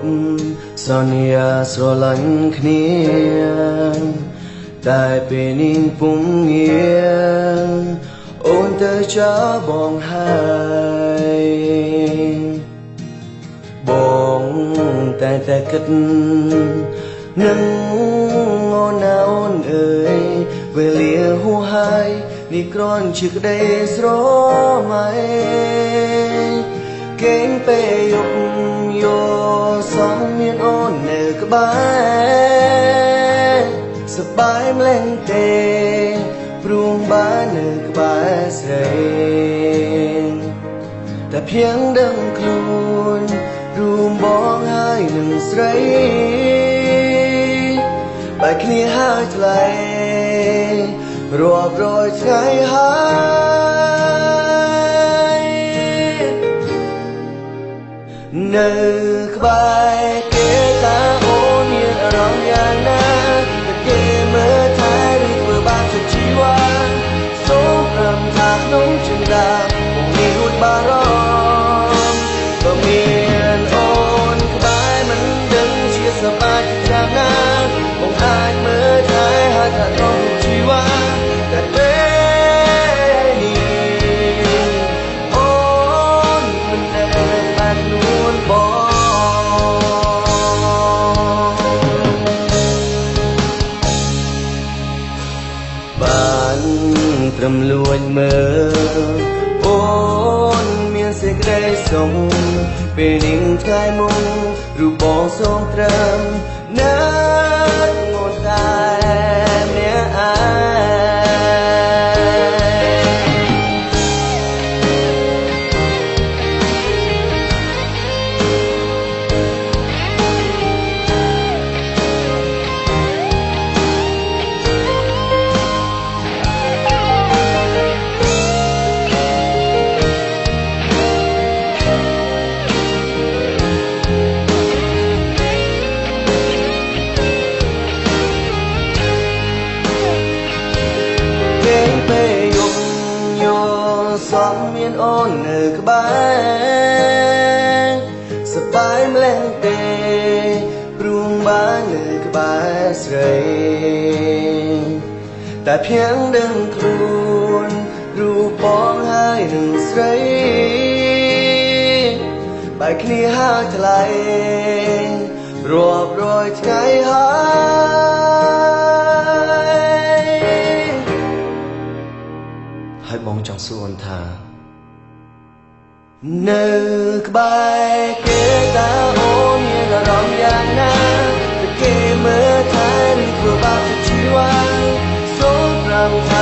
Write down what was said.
ប់សន្យាស្រឡាញ់គ្នាតែពេលនេះពុំងារអូនទៅចោលបងហើយបងតែតែគិតនឹងអូនណាអូនអើយវេលាហួសហើយនេះគ្រាន់ជាក្តីស្រមៃគេងពេលយប់យោសំមានអូននៅក្បែរសប្បាយម្លេះទេព្រោះបាននៅក្បែរស្រីតែភៀងដឹងខ្លួនរួមបងហើយនឹងស្រីបែកគ្នាហើយថ្លៃរាប់រយថ្ងៃហើយនៅក្បែរគេតាអូនមានអារម្មណ៍យ៉ាងណាតែគេមើលថែឬធ្វើបាបចិត្តជីវ៉ាសូមប្រាប់ថាក្នុងចិន្តាបងនេះរួចបារម្ភក៏មានអូនក្បែរមិនដឹងជាសប្បាយចាំណាបងអាចមើលថែហើយថាក្នុងជីវ៉ាតែពេលនេះអូនមិនដែលបាននួនបងបានត្រឹមលួចមើលអូនមានសេចក្តីសុខពេលនេះថ្ងៃមុនរូបបងសូមត្រឹមណាងូនតែម្នាក់ឯងពេលយប់យោសំមានអូននៅក្បែរសប្បាយម្លេះទេព្រោះបាននៅក្បែរស្រីតែភៀងដឹងខ្លួនរូបបងហើយនឹងស្រីបែកគ្នាហើយថ្លៃរាប់រយថ្ងៃហើយហើយបងចង់សួរអូនថានៅក្បែរគេតាអូនមានអារម្មណ៍យ៉ាងណាតែគេមើលថែឬធ្វើបាបជីវ៉ាសូមប្រាប់ថា